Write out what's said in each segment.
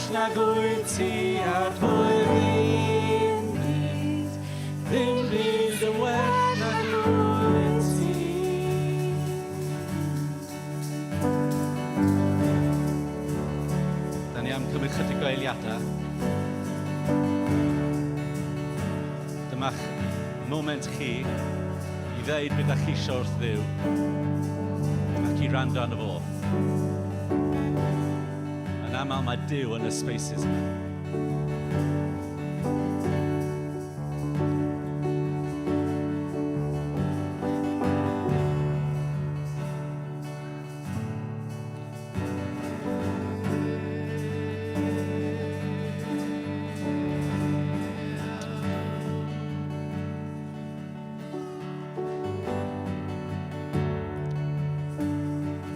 well nag wyt ti ar hwyl ddim byd, ddim byd yn well nag wyt ti. Da ni am cymryd chydig o eiliadau. Dyma'ch moment chi i ddeud beth ydych chi eisiau wrth Dduw ac i rando arno fo. Yn aml mae Duw yn y spaces yma.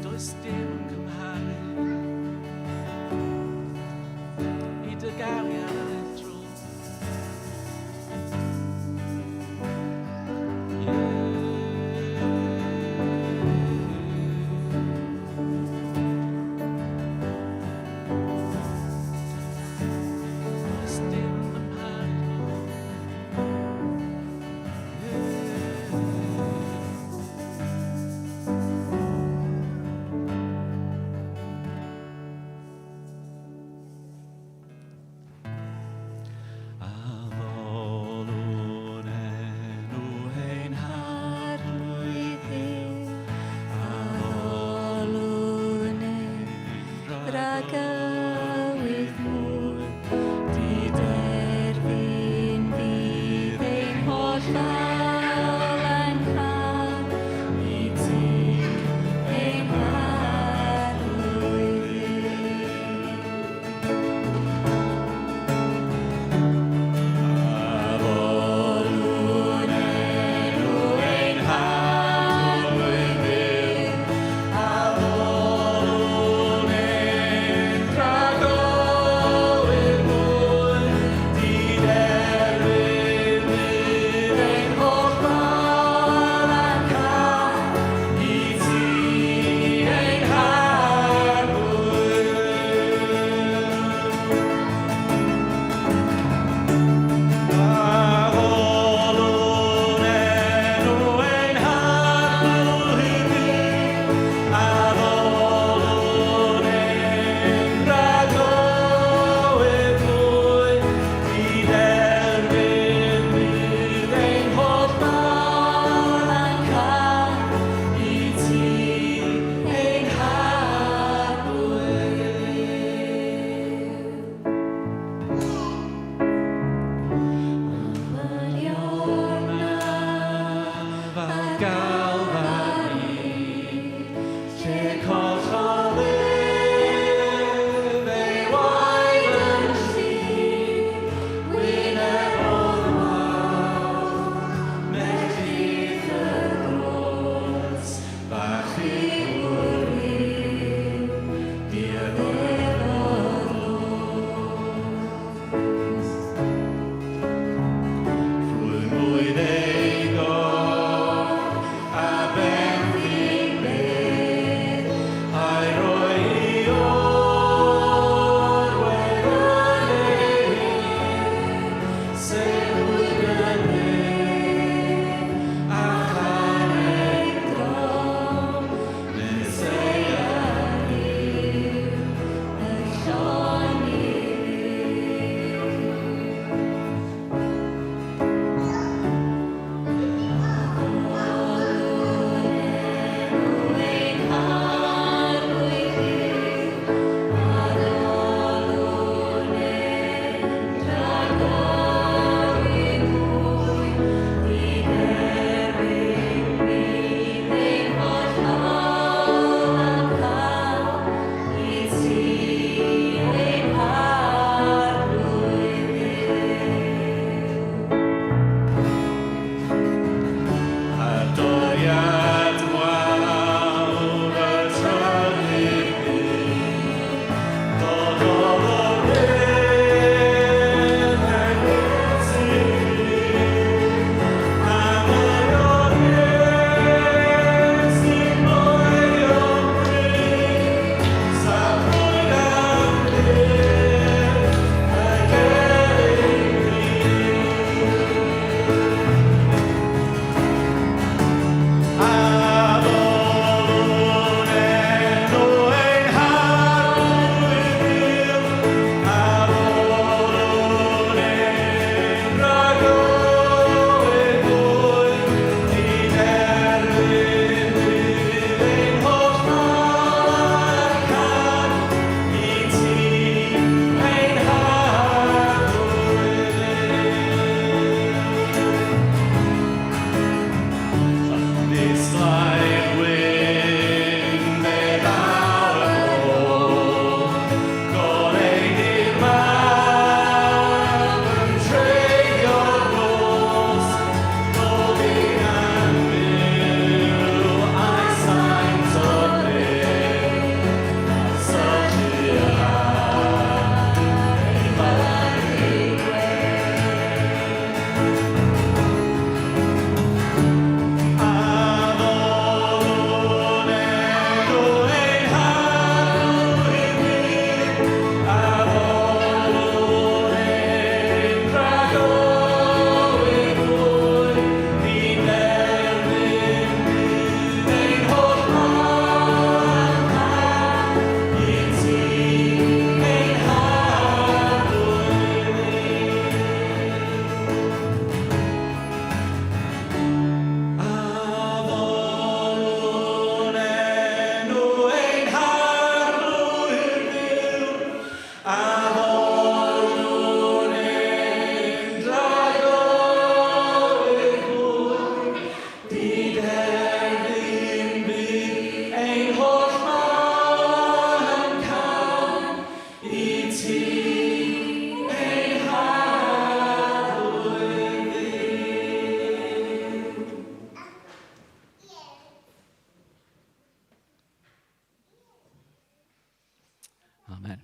Does dim yn cymharu i dy gariad. Amen.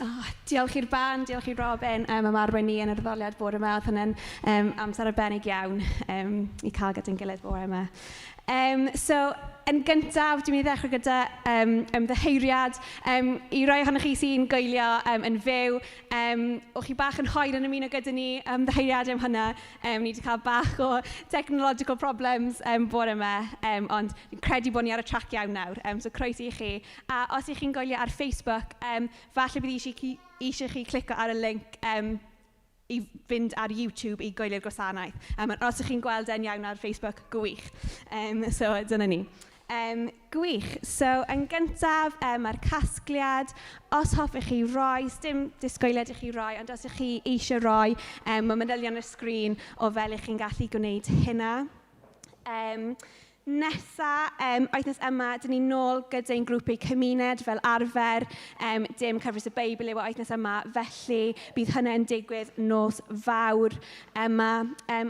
Oh, diolch i'r band, diolch i Robin am arwain ni yn yr addoliad bore yma. Oedd hwnna'n amser arbennig iawn i cael gyda'n gilydd bore yma. So, yn gyntaf, dwi'n mynd i ddechrau gyda ymddiheuriad. I rai ohonoch chi sy'n gwylio yn fyw, o'ch chi bach yn hwyr yn ymuno gyda ni, ymddiheuriad am hynna. Ni wedi cael bach o technological problems bore yma, ond fi'n credu bod ni ar y trac iawn nawr. So, croeso i chi. A os ych chi'n gwylio ar Facebook, falle bydd eisiau chi clicio ar y link i fynd ar YouTube i gwylio'r gwasanaeth. Os ych chi'n gweld e'n iawn ar Facebook, gwych. So, dyna ni. Gwych. So, yn gyntaf, mae'r casgliad. Os hoffech chi roi, dim disgwyliad i chi roi, ond os ych chi eisiau roi, mae manylion y sgrin o fel ych chi'n gallu gwneud hynna. Nesa, wythnos yma, dyn ni nôl gyda'n grwpiau cymuned fel arfer. Dim cyfres y Beibl yw e wythnos yma, felly bydd hynny yn digwydd nos Fawr yma.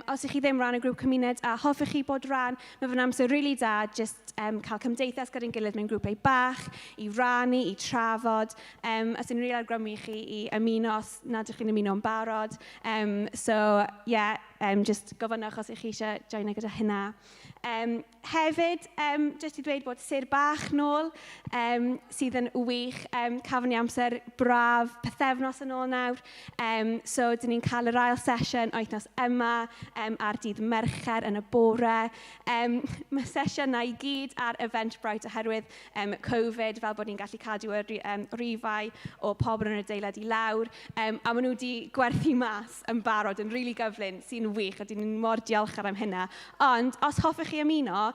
Os ych chi ddim rhan o grŵp cymuned a hoffech chi bod rhan, mae fe'n amser rili da jyst cael cymdeithas gyda'n gilydd mewn grwpiau bach, i rannu, i trafod. A sy'n rili awgrymu i chi i ymuno os nad ydych chi'n ymuno yn barod. Just gofynnwch os ych chi eisiau joino gyda hynna. Hefyd, jyst i ddweud bod Sir Bach nôl, sydd yn wych. Cafon ni amser braf pythefnos yn ôl nawr. So, dyn ni'n cael yr ail sesiwn wythnos yma ar dydd Mercher yn y bore. Mae sesiynau i gyd ar Eventbrite oherwydd Covid, fel bod ni'n gallu cadw y rifau o pobl yn yr adeilad i lawr. A maen nhw wedi gwerthu mas yn barod yn rili gyflym, sy'n wych, a dyn ni'n mor diolchgar am hynna. Ond os hoffech chi ymuno,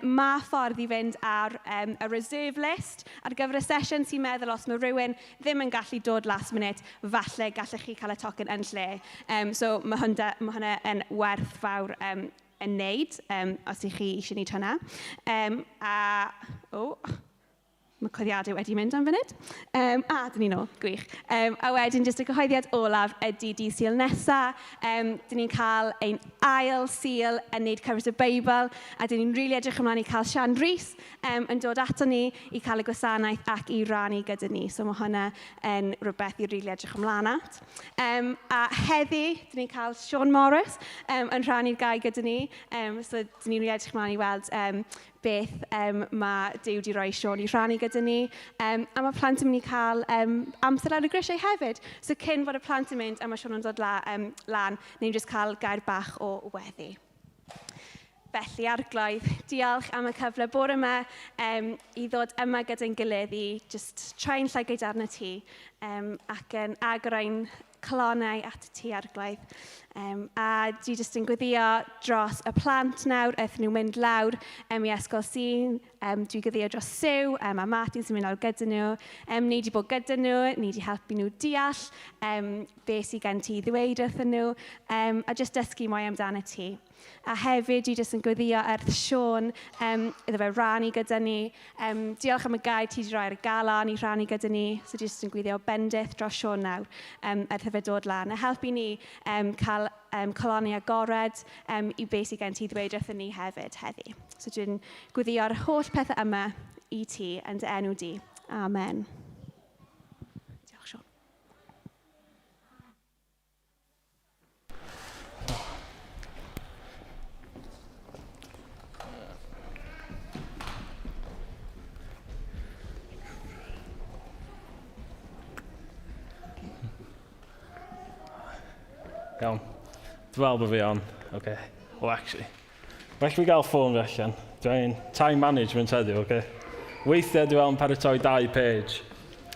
mae ffordd i fynd ar y reserve list ar gyfer y sesiwn, sy'n meddwl os mae rhywun ddim yn gallu dod last minute, falle gallech chi cael y tocyn yn lle. So mae hwnna yn werthfawr yn neud, os ych chi eisiau gwneud hwnna. Mae cyhoeddiadau wedi mynd am funud. A, dyn ni nôl, gwych. A wedyn, jyst y cyhoeddiad olaf ydy dydd Sul nesa. Dyn ni'n cael ein ail Sul yn neud cyfres y Beibl, a dyn ni'n rili edrych ymlaen i cael Sian Rees yn dod ato ni i cael y gwasanaeth ac i rannu gyda ni. So mae hwnna yn rhywbeth i rili edrych ymlaen at. A heddi, dyn ni'n cael Siôn Morris yn rhannu'r gair gyda ni. So dyn ni'n rili edrych ymlaen i weld beth mae Duw wedi rhoi Siôn i rhannu gyda ni. A mae plant yn mynd i cael amser ar y grisiau hefyd. So cyn fod y plant yn mynd a mae Siôn yn dod lan, ni'n jyst cael gair bach o weddi. Felly, Arglwydd, diolch am y cyfle bore yma i ddod yma gyda'n gilydd i jyst troi'n llygaid arno ti ac yn agor ein calonnau at ti, Arglwydd. A dwi jyst yn gweddio dros y plant nawr, wrth nhw mynd lawr i Ysgol Sul. Dwi'n gweddio dros Sue a Martin sy'n mynd lawr gyda nhw. Ni wedi bod gyda nhw, ni wedi helpu nhw deall beth sydd gen ti i ddweud wrthyn nhw, a jyst dysgu mwy amdano ti. A hefyd, dwi jyst yn gweddio wrth Siôn, iddo fe rannu gyda ni. Diolch am y gair ti wedi rhoi ar y galon i rhannu gyda ni. So dwi jyst yn gweddio bendith dros Siôn nawr, wrth iddo fe dod lan. A helpu ni cael colonnau agored i beth sydd gen ti ddweud wrthyn ni hefyd heddi. So dwi'n gweddio'r holl pethau yma i ti yn dy enw di. Amen. Diolch, Siôn. Iawn. Dwi'n meddwl bod fi on. Okay. Oh, actually. Well fi gael ffôn fi allan. Dwi'n time management heddiw, okay? Weithiau dwi'n fel yn paratoi 2 page,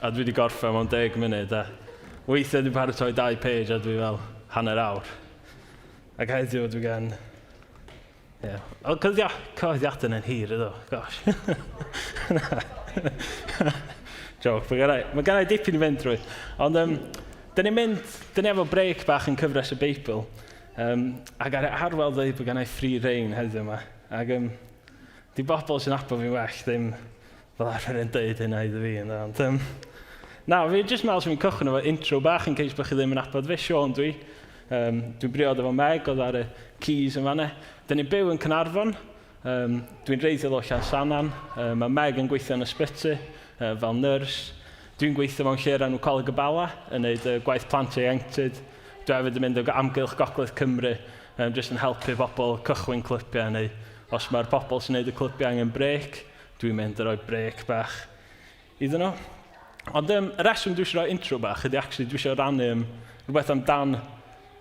a dwi wedi gorffen mewn 10 munud, a weithiau dwi'n paratoi 2 page a dwi fel hanner awr. Ac heddiw dwi gen... Ie. Yeah. O, cyhoeddiadau yn hir ydw, gosh. Joke, mae gen i dipyn i fynd drwy. Ond dyn ni'n mynd, dyn ni efo break bach yn cyfres y Beibl. Ac ar Arwel dweud bod gen i free rein heddiw yma. Ac di bobl sy'n nabod fi'n well ddim fel arfer yn dweud hynna iddo fi. Ond Na, fi jyst meddwl sy'n cychwyn efo intro bach yn case bod chi ddim yn abod fi, Sean dwi. Dwi'n briod efo Meg, oedd ar y keys yn fanna. Dyn ni'n byw yn Caernarfon. Dwi'n reiddiol o Llansannan. Mae Meg yn gweithio yn ysbyty fel nyrs. Dwi'n gweithio mewn lle o'r enw Coleg y Bala yn neud gwaith plant ieuenctid. Dwi hefyd yn mynd o amgylch Gogledd Cymru, jyst yn helpu bobl cychwyn clybiau neu os mae'r bobl sy'n neud y clybiau angen brêc, dwi'n mynd a rhoi brêc bach iddyn nhw. Ond y reswm dwi eisiau rhoi intro bach ydy actually dwi eisiau rannu rhywbeth amdan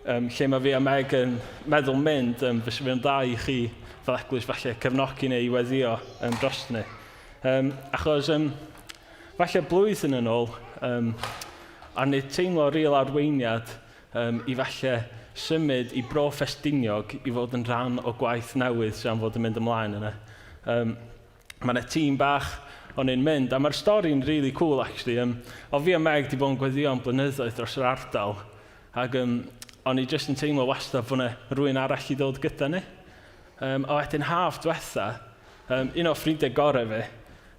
lle mae fi a Meg yn meddwl mynd, fysa fi'n dda i chi fel eglwys falle cefnogi neu i weddio dros ni. Achos falle blwyddyn yn ôl, a ni teimlo real arweiniad i falle symud i Bro Ffestiniog i fod yn rhan o gwaith newydd sy'n am fod yn mynd ymlaen yna. Mae yna tîm bach o'n i'n mynd, a mae'r stori'n really cool, actually. O fi a Meg di bod yn gweddio am blynyddoedd dros yr ardal, ac o'n i jyst yn teimlo wastad fod yna rhywun arall i ddod gyda ni. A wedyn haf diwetha, un o ffrindiau gorau fi,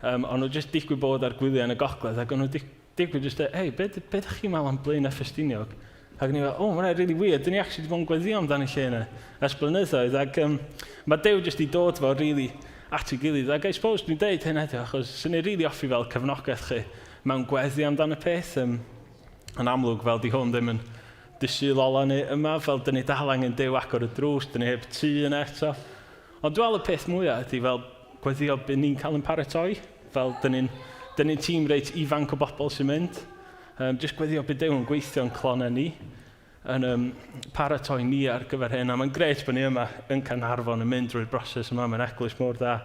o'n nhw jyst digwydd bod ar gwyliau yn y gogledd, ac o'n nhw digwydd jyst dweud, "Hei, be, be ydych chi'n meddwl am Blaenau Ffestiniog?" Ac o'n i fel, "Oh, mae'n really weird, dyn ni actually wedi bod yn gweddio amdano lle yna ers blynyddoedd." Ac mae Duw jyst i dod fo really at ei gilydd. Ac I suppose dwi'n deud hyn heddiw, achos sy'n ni really hoffi fel cefnogaeth chi mewn gweddi amdano y peth. Yn amlwg, fel di hwn ddim yn dydd Sul ola ni yma, fel dyn ni dal angen Duw agor y drws, dyn ni heb tŷ yna eto. Ond dwi'n meddwl y peth mwyaf ydy fel gweddio beth ni'n cael yn paratoi. Fel dyn ni'n dyn ni tîm reit ifanc o bobl sy'n mynd. Jyst gweddio beth Duw yn gweithio'n clonau ni, yn paratoi ni ar gyfer hyn. A mae'n grêt bod ni yma yn Caernarfon yn mynd drwy'r broses yma. Mae'n eglwys mor dda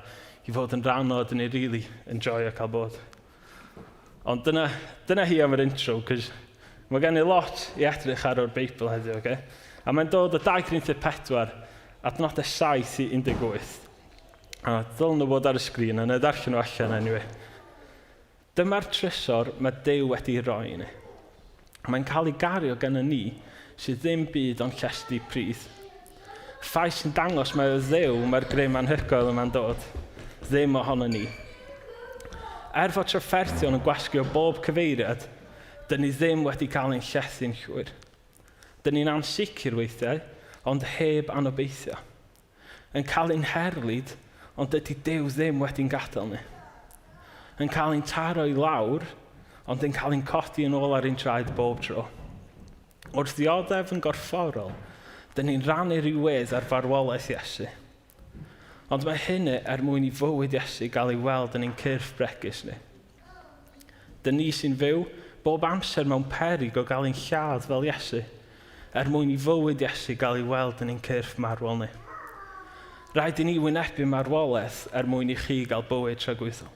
i fod yn rhan o, dyn ni really enjoyo cael bod. Ond dyna hi am yr intro, cos mae gen i lot i edrych ar o'r Beibl heddiw, okay? A mae'n dod o 2 Corinthiaid 4, adnodau 7 i 18. A dylen nhw fod ar y sgrin, a na darllen nhw allan anyway. "Dyma'r trysor mae Duw wedi roi i ni. Mae'n cael ei gario gan y ni sydd ddim byd ond llestri pridd. Ffaith sy'n dangos mae o Dduw mae'r grym anhygoel yma'n dod, ddim ohono ni. Er fod trafferthion yn gwasgu o bob cyfeiriad, dyn ni ddim wedi cael ein llethu'n llwyr. Dyn ni'n ansicr weithiau, ond heb anobeithio. Yn cael ein herlid, ond dydy Duw ddim wedi'n gadael ni. Yn cael ein taro i lawr, ond yn cael ein codi yn ôl ar ein traed bob tro. Wrth ddioddef yn gorfforol, dyn ni'n rhannu rhyw wedd ar farwolaeth Iesu. Ond mae hynny er mwyn i fywyd Iesu gael ei weld yn ein cyrff bregus ni. Dyn ni sy'n fyw bob amser mewn perig o gael ein lladd fel Iesu, er mwyn i fywyd Iesu gael ei weld yn ein cyrff marwol ni. Rhaid i ni wynebu marwolaeth er mwyn i chi gael bywyd tragwyddol.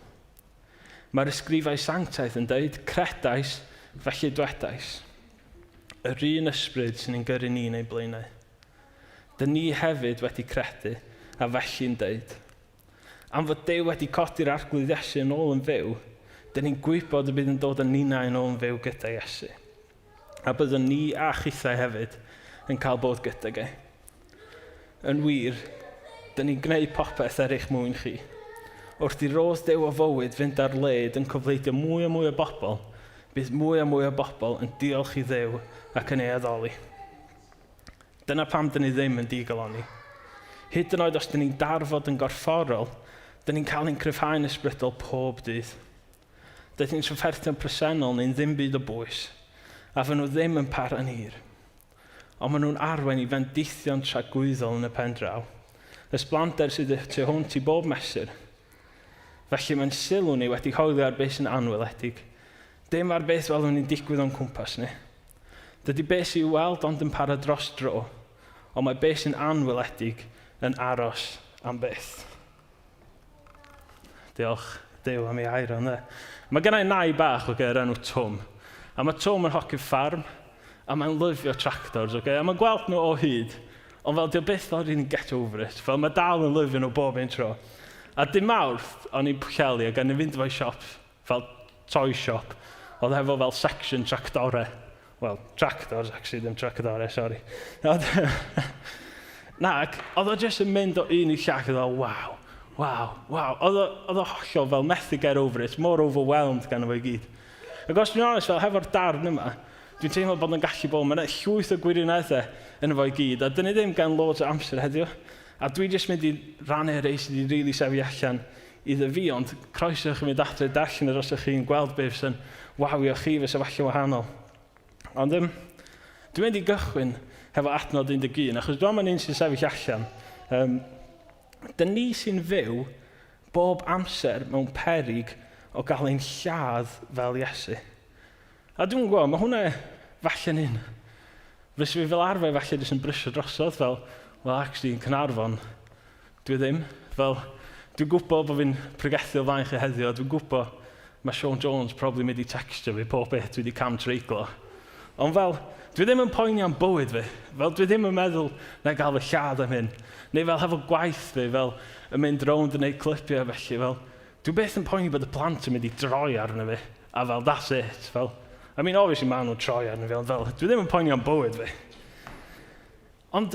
Mae'r ysgrifau sanctaidd yn dweud, 'Credais, felly dwedais.' Yr un ysbryd sy'n ein gyrru ni'n ein blaenau. Dyn ni hefyd wedi credu, a felly'n dweud. Am fod Duw wedi codi'r Arglwydd Iesu yn ôl yn fyw, dyn ni'n gwybod y bydd yn dod â ninnau yn ôl yn fyw gyda Iesu. A byddwn ni a chithau hefyd yn cael bod gydag e. Yn wir, dyn ni'n gwneud popeth er eich mwyn chi. Wrth i rodd Duw o fywyd fynd ar led yn cofleidio mwy a mwy o bobl, bydd mwy a mwy o bobl yn diolch i Dduw ac yn ei addoli. Dyna pam dyn ni ddim yn digalonni. Hyd yn oed os dyn ni'n darfod yn gorfforol, dyn ni'n cael ein cryfhau'n ysbrydol pob dydd. Dydy'n trafferthion presennol ni'n ddim byd o bwys, a fy nhw ddim yn para'n hir. Ond maen nhw'n arwain i fendithion tragwyddol yn y pen draw. Ysblander sydd y tu hwnt i bob mesur. Felly mae'n sylw ni wedi hoelio ar beth sy'n anweledig. Dim ar beth welwn ni'n digwydd o'n cwmpas ni. Dydy beth sy'n i'w weld ond yn para dros dro, ond mae beth sy'n anweledig yn aros am byth." Diolch Duw am ei air o'n dde. Mae gennau nai bach o okay, enw Twm. A mae Twm yn hogyn ffarm, a mae'n lyfio tractors, okay? A mae'n gweld nhw o hyd, ond fel, dio byth fel really get over it. Fel mae dal yn lyfio nhw bob un tro. A dim Mawrth, o'n i'n Pwllheli, ac o'n i'n fynd efo'i siop, fel toy shop, oedd hefo fel section tractore. Wel, tractors, actually, ddim tractore, sorry. Na, ac oedd o jyst yn mynd o un i llall, oedd o, Wow." Oedd o hollol fel methu get over it, more overwhelmed gan fo i gyd. Ac os dwi'n onest, fel hefo'r darn yma, dwi'n teimlo bod yn gallu bod, mae'n llwyth o gwirioneddau yn efo i gyd, a dyn ni ddim gan loads o amser heddiw. A dwi jyst mynd i rannu rei sydd wedi rili sefyll allan iddo fi, ond croeso i chi mynd adre darllen yr os ydych chi'n gweld beth sy'n wawio chi fysa falle wahanol. Ond um, dwi'n mynd i gychwyn hefo adnod 11, achos dwi'n meddwl un sy'n sefyll allan. Um, dyn ni sy'n fyw bob amser mewn perig o gael ein lladd fel Iesu. A dwi'n gwybod, mae hwnna falle'n un. Fysa fi fel arfer falle jyst yn brysio drosodd fel, well, actually, yn Caernarfon, dwi ddim. Fel, dwi'n gwybod bod fi'n pregethu o flaen chi heddiw, a dwi'n gwybod mae Sean Jones probably mynd i textio fi pob beth dwi wedi cam treiglo. Ond fel, dwi ddim yn poeni am bywyd fi. Fel, dwi ddim yn meddwl na gael fy lladd am hyn. Neu fel hefo gwaith fi, fel yn mynd rownd yn neud clipiau felly, fel, dwi byth yn poeni bod y plant yn mynd i droi arno fi. A fel, that's it. Fel, I mean, obviously maen nhw'n troi arno fi, ond fel, dwi ddim yn poeni am bywyd fi. Ond,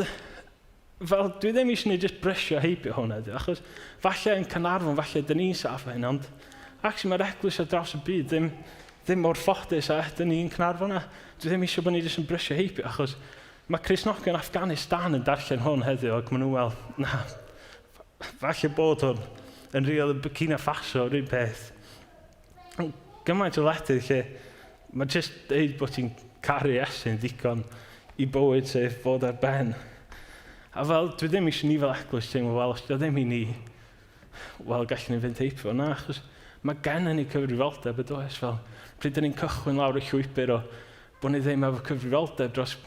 fel, dwi ddim eisiau ni just brysio heibio hwnna, achos falle yn Caernarfon, falle dyn ni'n saff o hyn, ond actually mae'r eglwys ar draws y byd ddim, ddim mor ffodus a dyn ni'n Caernarfon, a dwi ddim eisiau bod ni jyst yn brysio heibio, achos mae Cristnogion Afghanistan yn darllen hwn heddiw, ac maen nhw fel, na, falle bod hwn yn real yn Burkina Faso, yr un peth. Gymaint o wledydd lle mae jyst deud bod ti'n caru Iesu'n ddigon i bywyd sef fod ar ben. A fel, dwi ddim eisiau ni fel eglwys teimlo, wel, os dio ddim i ni, wel, gallwn ni fynd heibio. Na, achos mae gennym ni cyfrifoldeb y does, fel, pryd dyn ni'n cychwyn lawr y llwybr o bod ni ddim efo cyfrifoldeb dros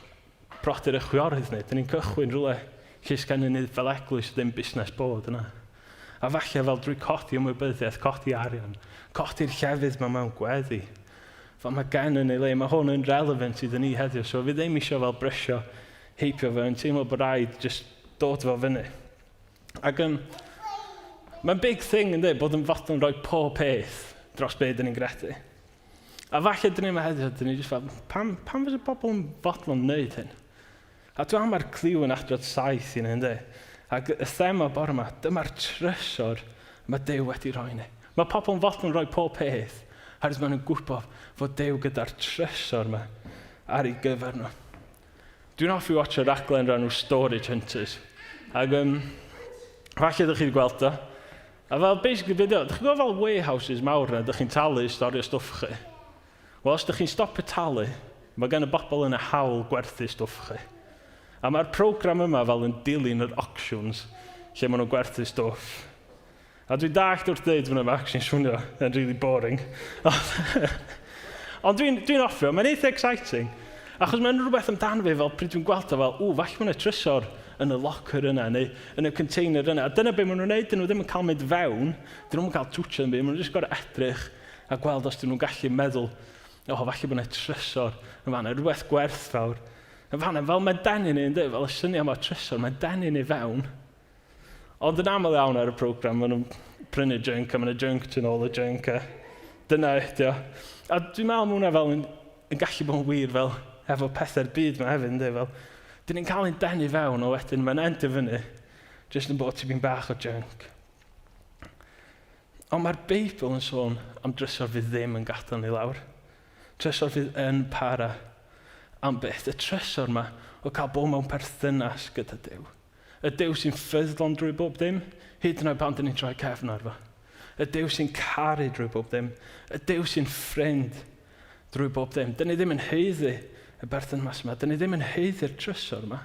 brodyr y chwiorydd ni, dyn ni'n cychwyn rhywle lle sgennym ni fel eglwys ddim busnes bod yna. A falle fel drwy codi ymwybyddiaeth, codi arian, codi'r llefydd mae mewn gweddi. Fel mae gen yn ei le, mae hwn yn relevant iddyn ni heddiw, so fi ddim eisiau fel brysio heipio fe, yn teimlo bod rhaid just dod fo fyny. Ac um, mae'n big thing ynddi, bod yn fodlon rhoi pob peth dros be dyn ni'n gredu. A falle dyn ni'n heddiw, dyn ni just fel, pam, pam fysa bobl yn fodlon wneud hyn? A dwi'n am mae'r cliw yn adrodd saith i ni, ynddi? Ac y thema bore yma, dyma'r trysor mae Duw wedi rhoi ni. Mae pobl yn fodlon rhoi pob peth, oherwydd maen nhw'n gwybod fod Duw gyda'r trysor yma ar ei gyfer nhw. Dwi'n hoffi watch raglen rhan nhw Storage Hunters. Ac um, falle ydych chi wedi gweld o. A fel, basically, beth ydych chi'n gweld fel warehouses mawr yna, ydych chi'n talu i storio stwff chi. Wel, os ydych chi'n stopio talu, mae gan y bobl yna hawl gwerthu stwff chi. A mae'r program yma fel yn dilyn yr auctions lle maen nhw'n gwerthu stwff. A dwi'n dallt wrth dweud hwnna, mae actually'n swnio yn really boring. Ond dwi'n dwi offio, mae'n eitha exciting. Achos mae'n rhywbeth amdano fi fel pryd dwi'n gweld o fel, ww, falle mae'n trysor yn y locker yna, neu yn y container yna. A dyna beth maen nhw'n neud, dyn nhw ddim yn cael mynd fewn, dyn nhw'n cael twtio yn byd, maen nhw'n jyst gorau edrych a gweld os dyn nhw'n gallu meddwl, o, oh, falle bod yna trysor yn fanna, rhywbeth gwerthfawr yn fanna. Fel mae'n denu ni, ynddi? Fel y syniad yma trysor, mae'n denu ni fewn. Ond yn aml iawn ar y program, maen nhw'n prynu junk, a maen nhw'n junk tu nôl y junk, a dyna ydi o. A dwi'n meddwl mae hwnna fel yn, yn gallu bod yn wir fel efo pethau'r byd yma hefyd, ynddi? Fel, dyn ni'n cael ein denu fewn, o wedyn mae'n endio fyny, jyst yn bod tipyn bach o junk. Ond mae'r Beibl yn sôn am drysor fydd ddim yn gadael ni lawr. Trysor fydd yn para am byth. Y trysor yma o cael bod mewn perthynas gyda Duw. Y Duw sy'n ffyddlon drwy bob dim, hyd yn oed pan dyn ni'n troi cefn ar fo. Y Duw sy'n caru drwy bob dim. Y Duw sy'n ffrind drwy bob dim. Dyn ni ddim yn haeddu y berthynas yma. Dyn ni ddim yn haeddu'r trysor yma.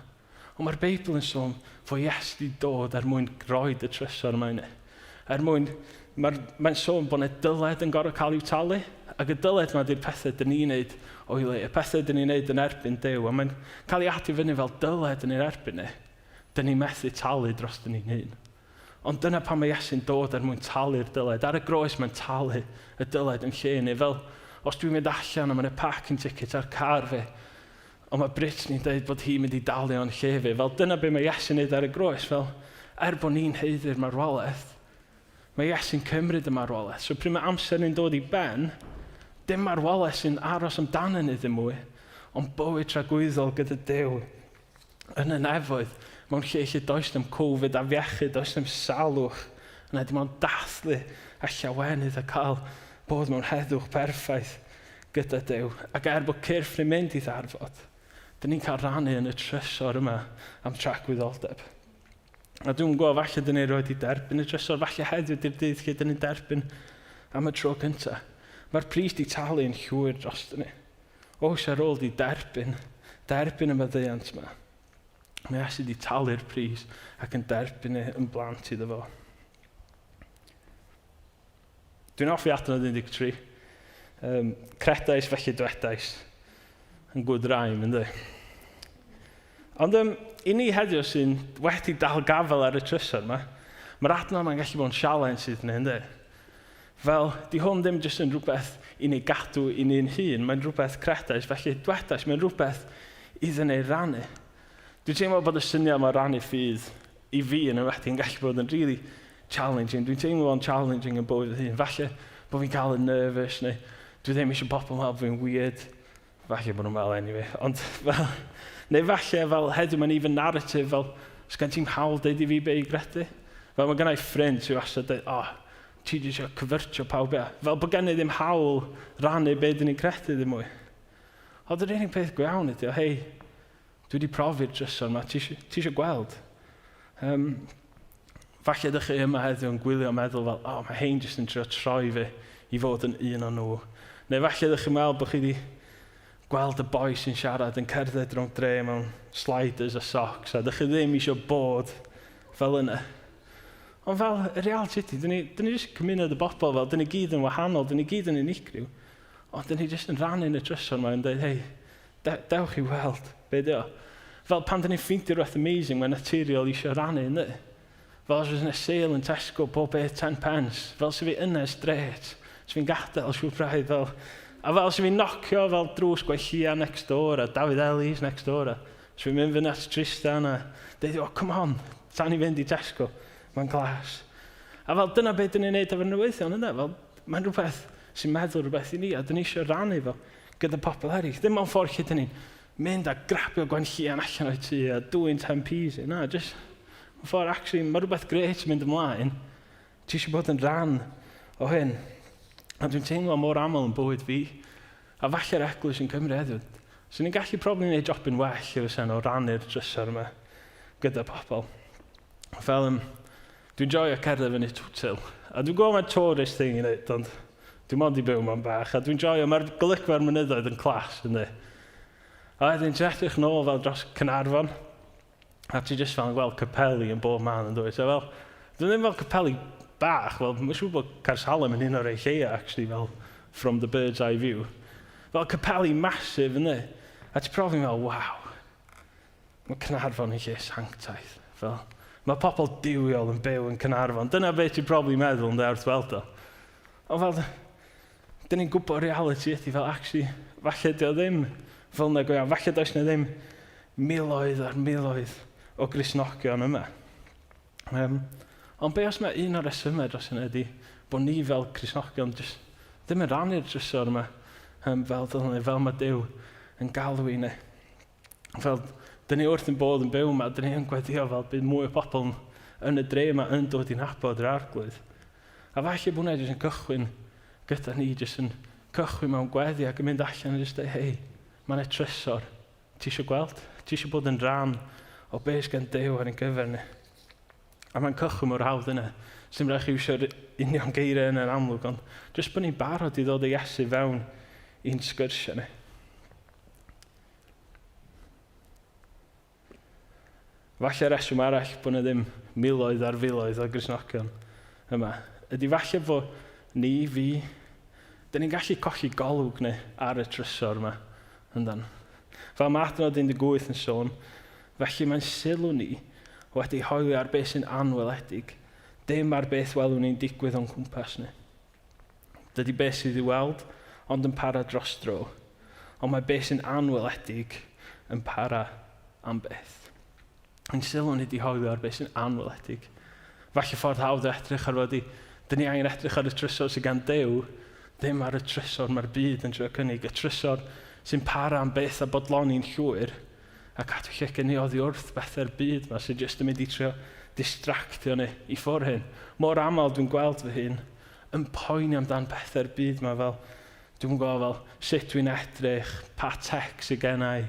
Ond mae'r Beibl yn sôn fod Iesu wedi dod er mwyn roed y trysor yma i ni. Er mwyn, mae'n mae sôn bod yna dyled yn gorfod cael i'w talu, ac y dyled yma ydy'r pethau dyn ni'n neud o'i le, y pethau dyn ni'n neud yn erbyn Duw, a mae'n cael ei adio fyny fel dyled yn ein erbyn ni. Dyn ni'n methu talu dros dyn ni'n hun. Ond dyna pan mae Iesu'n dod er mwyn talu'r dyled. Ar y groes mae'n talu y dyled yn lle ni. Fel os dwi'n mynd allan a mae'n y parking ticket ar car fi, Ond mae Britney'n dweud bod hi'n mynd i dalu o'n lle fi. Fel dyna be mae Iesu'n neud ar y groes. Fel, er bod ni'n haeddu'r marwolaeth, mae Iesu'n cymryd y marwolaeth. So pryd mae amser ni'n dod i ben, dim marwolaeth sy'n aros amdano ni ddim mwy, ond bywyd tragwyddol gyda Duw yn y nefoedd, mewn lle lle does dim Covid a fiechyd, does dim salwch, yna dim ond dathlu a llawenydd a cael bod mewn heddwch perffaith. gyda Duw. Ac er bod cyrff ni'n mynd i ddarfod, dyn ni'n cael rannu yn y trysor yma am tragwyddoldeb. A dwi'n gwybod, falle dyn ni roed i derbyn y trysor, falle heddiw di'r dydd lle dyn ni'n derbyn am y tro cyntaf. Mae'r pris di talu yn llwyr dros ni. Oes ar ôl di derbyn, derbyn y maddeuant yma. Mae Iesu di talu'r pris ac yn derbyn e yn blant iddo fo. Dwi'n hoffi adnod 13. Credais felly dwedais. Yn good rhyme, ynddi? Ond i ni heddiw sy'n wedi dal gafel ar y trysor yma, mae'r adnod yma'n gallu bod yn sialens iddyn ni, ynddi? Fel, di hwn ddim jyst yn rhywbeth i ni gadw i ni'n hun, mae'n rhywbeth credais, felly dwedais, mae'n rhywbeth iddyn ni rannu. Dwi'n teimlo bod y syniad yma rannu ffydd i fi yn enwedig yn gallu bod yn really challenging. Dwi'n teimlo fo'n challenging yn bywyd fy hun. Falle bod fi'n cael yn nervous neu dwi ddim eisiau bobl meddwl fi'n weird. Falle bod nhw'n meddwl anyway. Ond fel, neu falle fel heddiw mae'n even narrative fel, sgan ti'n hawl deud i fi be i gredu? Fel mae gennau ffrind sy'n wastad dweud, oh, ti di eisiau cyfyrtio pawb ia. Fel bod gen i ddim hawl rannu be dyn ni'n credu ddim mwy. Ond yr unig peth go iawn ydy o, hei, Dwi wedi profi'r trysor yma, ti eisiau gweld? Falle ydych chi yma heddiw yn gwylio meddwl fel, oh, mae hein jyst yn trio troi fi i fod yn un o nhw. Neu falle ydych chi'n meddwl bod chi wedi gweld y boi sy'n siarad yn cerdded rhwng dre mewn sliders a socks, a ydych chi ddim eisiau bod fel yna. Ond fel, y reality ydy, dyn ni, dyn ni jyst cymuned y bobl fel, dyn ni gyd yn wahanol, dyn ni gyd yn unigryw, ond dyn ni jyst yn rhannu'n y trysor yma yn dweud, hei, De dewch i weld be di o. Fel pan dyn ni'n ffeindio rhywbeth amazing, mae'n naturiol eisiau rannu, ynddi? Fel os oes yna sale yn Tesco, bob beth 10 pence. Fel sy'n fi yna straight. Sy'n fi'n gadael siŵr braidd fel... A fel sy'n fi'n nocio fel drws Gwaellia next door a David Ellis next door a sy'n fi'n mynd fyny at Tristan a deud, oh, come on, tan i fynd i Tesco. Mae'n glas. A fel dyna beth dyn ni'n neud efo'r newyddion, ynddo? Fel mae'n rhywbeth sy'n meddwl rhywbeth i ni a dyn ni eisiau rannu fo gyda pobl eraill. Ddim mewn ffordd lle dyn ni'n mynd a grabio Gwenllian allan o'i tŷ a dwyn 10p's i. Na, just mewn ffordd, actually, mae rhywbeth grêt yn mynd ymlaen. Ti eisiau bod yn rhan o hyn. A dwi'n teimlo mor aml yn bywyd fi, a falle'r eglwys yn Cymru heddiw, so ni'n gallu probably gwneud job yn well i fysen o rannu'r drysor yma gyda pobl. Fel, dwi'n joio cerdded fyny Twtil. A dwi'n gwybod mae'n tourist thing i wneud, ond Dwi'n mond i byw mewn bach, a dwi'n joio, mae'r golygfa'r mynyddoedd yn clas, ynddi. A wedyn ti'n edrych nôl fel dros Caernarfon, a ti jyst fel yn gweld capeli yn bob man yn dweud. So fel, dwi'n ddim fel capeli bach, fel, mae'n siŵr bod Caersalem yn un o'r rei lleia, actually, fel from the bird's eye view. Fel capeli massive, ynddi. A ti'n profi fel, waw, Mae Caernarfon yn lle sanctaidd. Fel, mae pobl duwiol yn byw yn Caernarfon. Dyna beth ti'n probably meddwl yn wrth weld o. Ond fel, dyn ni'n gwybod reality ydy fel, actually, falle di o ddim fel yna go iawn. Falle does na ddim miloedd ar miloedd o Gristnogion yma. Ond be os mae un o'r resymau dros hynny ydy bod ni fel Cristnogion jyst ddim yn rannu'r trysor yma fel dylwn ni, fel mae Duw yn galw i ni. Fel, dyn ni wrth yn bod yn byw yma, dyn ni yn gweddio fel bydd mwy o bobl yn y dre yma yn dod i'n nabod yr arglwydd. A falle bod hwnna jyst yn cychwyn gyda ni, jyst yn cychwyn mewn gweddi ac yn mynd allan a jyst dweud, hei, mae yna trysor. Ti eisiau gweld? Ti eisiau bod yn rhan o beth gan Duw ar ein gyfer ni? A mae'n cychwyn mor hawdd yna. Sy'n rhaid chi iwsio'r union geiriau yna'n amlwg, ond jyst bod ni'n barod i ddod y Iesu fewn i'n sgyrsiau ni. Falle reswm arall bod yna ddim miloedd ar filoedd o Gristnogion yma, ydy falle fod ni, fi, dyn ni'n gallu colli golwg ni ar y trysor yma, yndan. Fel mae adnod 18 yn sôn, felly mae'n sylw ni wedi hoelio ar beth sy'n anweledig, dim ar beth welwn ni'n digwydd o'n cwmpas ni. Dydy beth sydd i'w weld ond yn para dros dro, ond mae beth sy'n anweledig yn para am byth. Yn sylw ni di hoelio ar beth sy'n anweledig. Falle ffordd hawdd o edrych ar fod i, dyn ni angen edrych ar y trysor sydd gan Duw, ddim ar y trysor mae'r byd yn trio cynnig, y trysor sy'n para am byth a bodloni'n llwyr, a cadw llygaid ni oddi wrth bethau'r byd yma sy'n jyst yn mynd i trio distractio ni i ffwrdd hyn. Mor aml dwi'n gweld fy hun yn poeni amdan pethau'r byd yma fel Dwi'n gwybod fel sut dwi'n edrych, pa tech sydd gen i,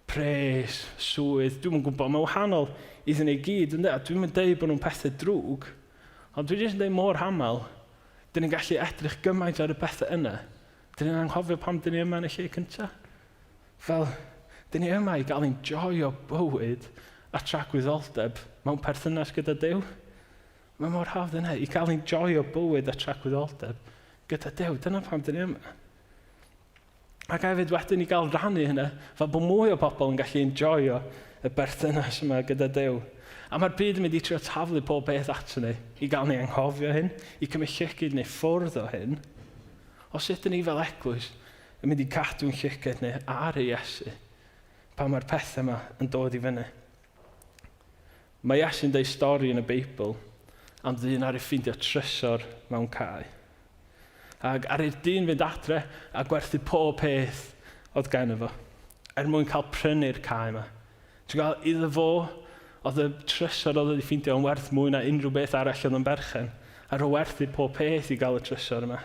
pres, swydd, dwi'n gwybod, mae'n wahanol iddyn ni gyd, ynddo? A dwi'n mynd deud bod nhw'n pethau drwg, ond dwi'n jyst yn deud mor hamel, dyn ni'n gallu edrych gymaint ar y pethau yna, dyn ni'n anghofio pam dyn ni yma yn y lle cyntaf. Fel, dyn ni yma i gael ein joio bywyd a tragwyddoldeb mewn perthynas gyda Duw. Mae mor hawdd yna, i gael ein joio bywyd a tragwyddoldeb gyda Duw. Dyna pam dyn ni yma. Ac hefyd wedyn i gael rannu hynna, fel bod mwy o bobl yn gallu enjoyo y berthynas yma gyda Duw. A mae'r byd yn mynd i trio taflu pob peth ato ni, i gael ni anghofio hyn, i cymryd llygyd neu ffwrdd o hyn. Os ydyn ni fel eglwys yn mynd i cadw'n llygad ni ar y Iesu, pan mae'r pethau yma yn dod i fyny. Mae Iesu'n dweud stori yn y Beibl am ddyn ar ei ffeindio trysor mewn cae. Ac ar i'r dyn fynd adre a gwerthu pob peth oedd gen fo, er mwyn cael prynu'r cae yma. Ti'n gweld, iddo fo, oedd y trysor oedd wedi ffeindio yn werth mwy na unrhyw beth arall oedd yn berchen, a rho werthu pob peth i gael y trysor yma.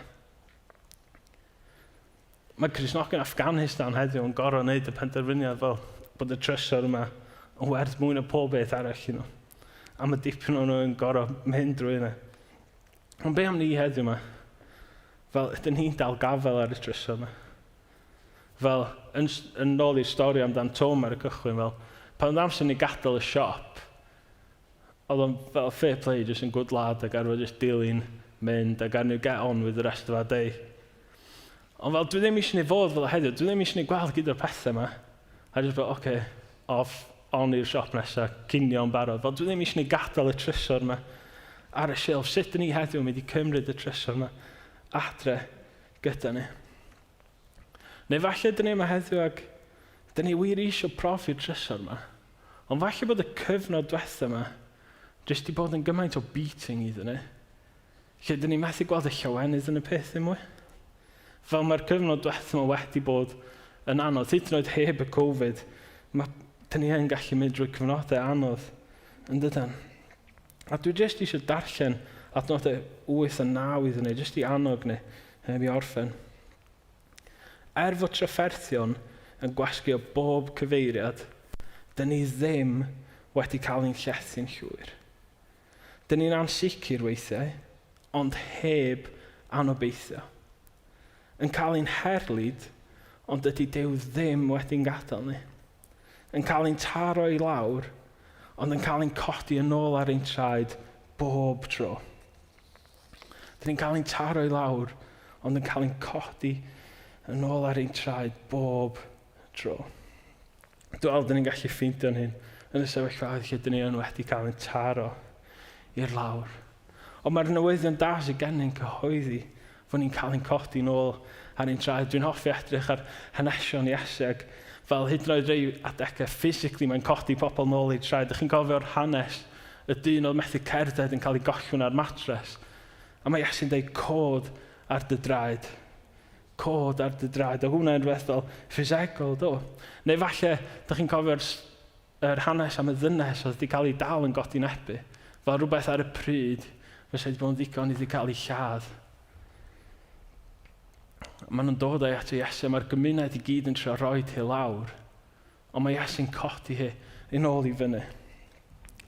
Mae Cristnogion Afghanistan heddiw yn gorfod wneud y penderfyniad fel bod y trysor yma yn werth mwy na pob beth arall i nhw. A mae dipyn o'n nhw yn gorfod mynd drwy hynna. Ond be am ni heddiw yma? Fel, ydyn ni'n dal gafel ar y trysor yma? Fel, yn, yn ôl i'r stori amdan Tom ar y cychwyn, fel, pan oedd amser ni gadael y siop, oedd o'n fel fair play, just yn good lad ac arfer just dilyn, mynd ac arnu get on with the rest of our day. Ond fel, dwi ddim eisiau ni fod fel heddiw, dwi ddim eisiau ni gweld gyda'r pethau yma. A just fel, oce, okay, off, on i'r siop nesaf, cinio'n barod. Fel, dwi ddim eisiau ni gadael y trysor yma ar y shelf. Sut dyn ni heddiw yn mynd i cymryd y trysor yma adre gyda ni? Neu falle dyn ni yma heddiw ac dyn ni wir eisiau profi'r trysor yma. Ond falle bod y cyfnod diwetha yma jyst di bod yn gymaint o beating iddyn ni. Lle dyn ni methu gweld y llawenydd yn y peth ddim mwy. Fel mae'r cyfnod diwetha yma wedi bod yn anodd, hyd yn oed heb y Covid, mae, dyn ni yn gallu mynd drwy cyfnodau anodd, yn dydan. A dwi jyst eisiau darllen adnodau 8 a 9 iddyn ni, jyst i annog ni, heb i orffen. Er fod trafferthion yn gwasgu o bob cyfeiriad, dyn ni ddim wedi cael ein llethu'n llwyr. Dyn ni'n ansicr weithiau, ond heb anobeithio. Yn cael ein herlid, ond dydy Duw ddim wedi'n gadael ni. Yn cael ein taro i lawr, ond yn cael ein codi yn ôl ar ein traed bob tro. Dyn ni'n cael ein taro i lawr, ond yn cael ein codi yn ôl ar ein traed bob tro. Dwi'n meddwl dyn ni'n gallu ffeindio'n hyn yn y sefyllfaoedd lle dyn ni yn wedi cael ein taro i'r lawr. Ond mae'r newyddion da sydd gennym cyhoeddi fod ni'n cael ein codi yn ôl ar ein traed. Dwi'n hoffi edrych ar hanesion Iesu ac fel hyd yn oed rei adegau physically mae'n codi pobl nôl i'r traed. Ydych chi'n cofio'r hanes y dyn oedd methu cerdded yn cael ei gollwng ar matres? A mae Iesu'n dweud cod ar dy draed. Cod ar dy draed. O hwnna'n rhywbeth fel ffisegol, do. Neu falle, ydych chi'n cofio'r yr hanes am y ddynes oedd wedi cael ei dal yn godinebu. Fel rhywbeth ar y pryd, fysa wedi bod yn ddigon iddi cael ei lladd. Maen nhw'n dod o'i at Iesu, mae'r gymuned i gyd yn trio rhoi hi lawr. Ond mae Iesu'n codi hi yn ôl i fyny.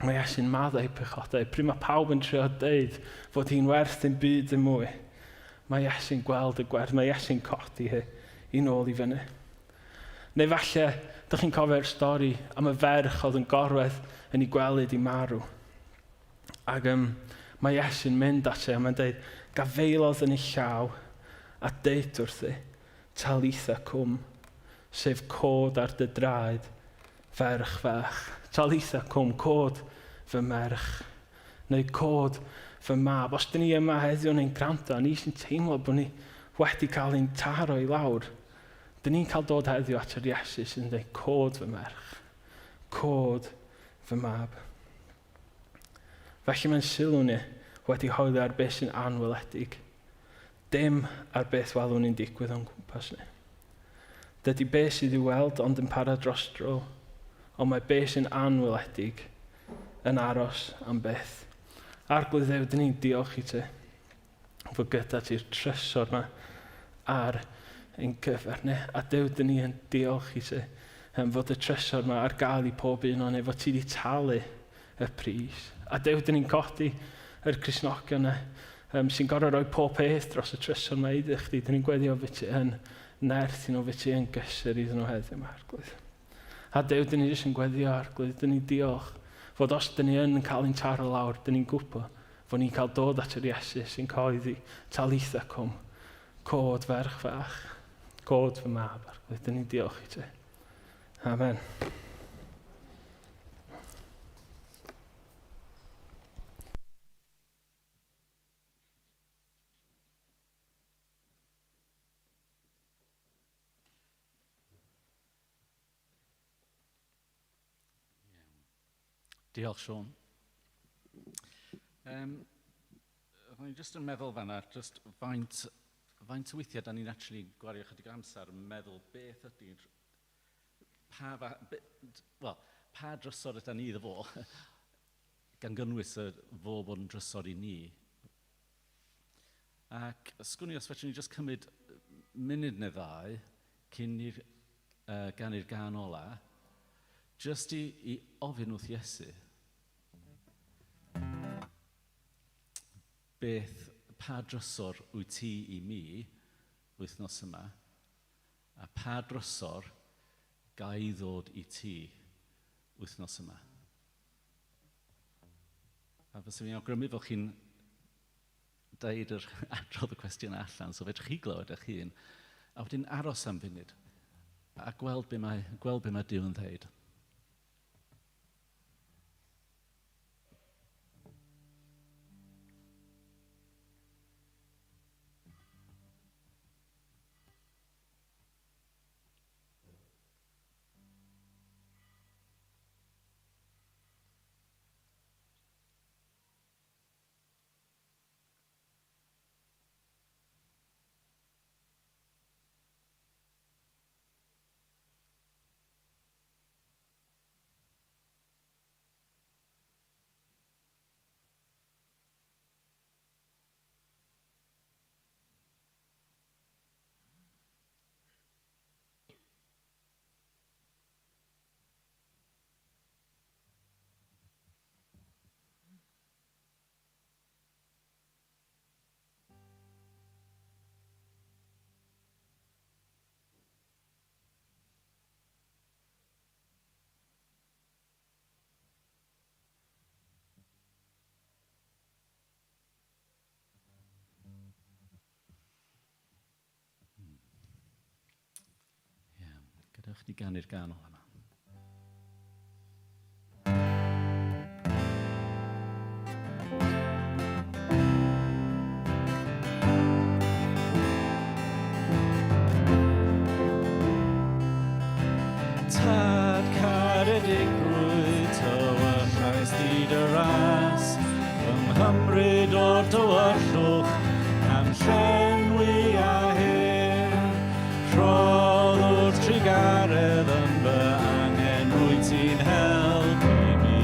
Mae Iesu'n maddau pechodau. Pryd mae pawb yn trio deud fod hi'n werth dim byd ddim mwy, mae Iesu'n gweld y gwerth, mae Iesu'n codi hi yn ôl i fyny. Neu falle, dych chi'n cofio'r stori am y ferch oedd yn gorwedd yn ei gwely di marw. Ac um, mae Iesu'n mynd at ei a mae'n dweud, gafeilodd yn ei llaw a deud wrthi, Talitha cum, sef cod ar dy draed, ferch fach. Talitha cum, cod fy merch, neu cod fy mab. Os dyn ni yma heddiw neu'n gwrando, a ni sy'n teimlo bod ni wedi cael ein taro i lawr, dyn ni'n cael dod heddiw at yr Iesu sy'n dweud, cod fy merch, cod fy mab. Felly mae'n sylw ni wedi hoelio ar beth sy'n anweledig. Dim ar beth welwn ni'n digwydd o'n cwmpas ni. Dydy beth sydd i'w weld ond yn para dros dro, ond mae beth sy'n anweledig yn aros am byth. Arglwydd Dduw, dyn ni'n diolch i ti fod gyda ti'r trysor yma ar ein cyfer ni. A Duw, dyn ni yn diolch i ti um, fod y trysor yma ar gael i pob un o'n fod ti wedi talu y pris. A Duw, dyn ni'n codi yr Cristnogion yna sy'n gorfod rhoi pob peth dros y trysor yma iddo chdi. Dyn ni'n gweddio fy ti yn nerth i nhw, fy ti yn gysur iddyn nhw heddiw yma, Arglwydd. A Duw, dyn ni jyst yn gweddio, Arglwydd, dyn ni'n diolch fod os dyn ni yn cael ein taro lawr, dyn ni'n gwybod fod ni'n cael dod at yr Iesu sy'n coeddi talitha cwm, cod ferch fach, cod fy mab, Arglwydd, dyn ni'n diolch i ti. Amen. Diolch, Sean. Um, Ro'n i jyst yn meddwl fanna, just faint, faint o weithiau da ni'n actually gwario chydig amser yn meddwl beth ydy'r pa, fa, be, well, pa drysor ydy ni iddo fo, gan gynnwys y fo bod yn drysor i ni. Ac sgwn i os fedrwn ni jyst cymryd munud neu ddau cyn i'r ganu'r gân ola, jyst i, i ofyn wrth Iesu, beth, pa drysor wyt ti i mi wythnos yma, a pa drysor ga i ddod i ti wythnos yma. A fyswn i'n awgrymu fod chi'n deud yr adrodd y cwestiwn allan, so fedrwch chi glywed eich hun, a wedyn aros am funud, a gweld be mae, gweld be mae Duw yn dweud. Gadewch ni ganu'r gân ola yma. Tad caredigrwydd, tywyllais di dy ras, fy nghymryd o'r dywyllwch, am llenwi a hyn. Rhoddwr trugaredd yn fy angen, rwyt ti'n helpu mi.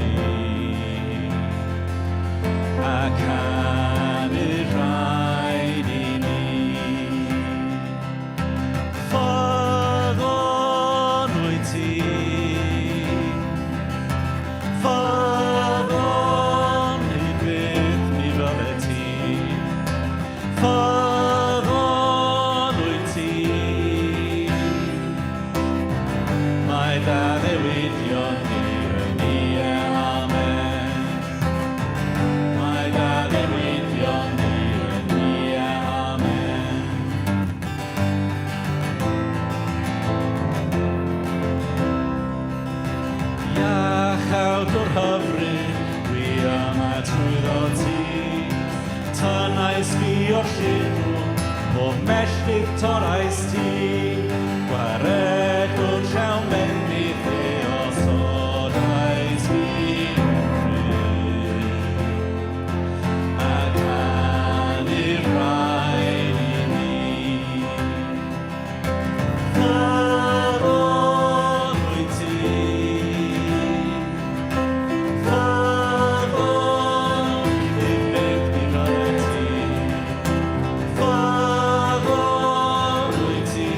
A canu rhaid i mi. Ffyddlon wyt ti. Ffyddlon hyd byth mi fyddet ti. Ffyddlon wyt ti. Mae dy addewidion di yn ie, amen. Mae dy addewidion di yn ie, amen. Iachawdwr hyfryd, dwi yma trwyddo ti. Tynnais fi o'r lludw, o melltith torrais ti. Gwaredwr llawn bendith e osodais fi rhydd. A canu'r rhaid i mi. Ffyddlon wyt ti. Ffyddlon, hyd byth mi fyddet ti. Ffyddlon wyt ti.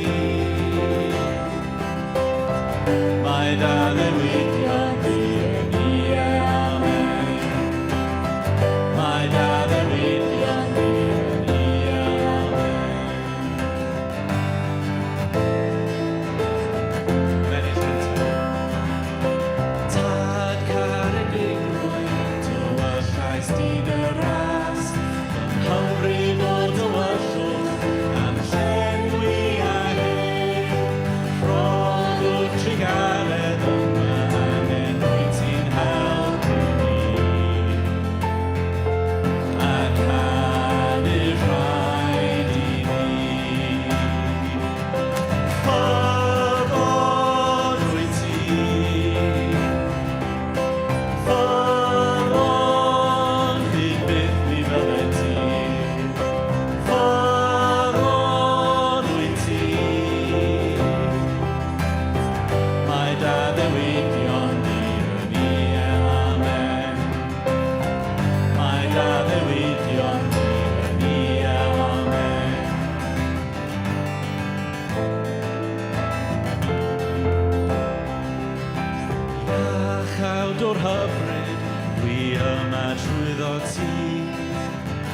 A trwyddo ti,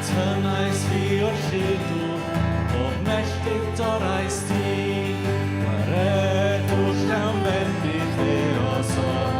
tynnais fi o'r lludw, pob melltith dorrais ti. Gwaredwch llawn bendith Theos.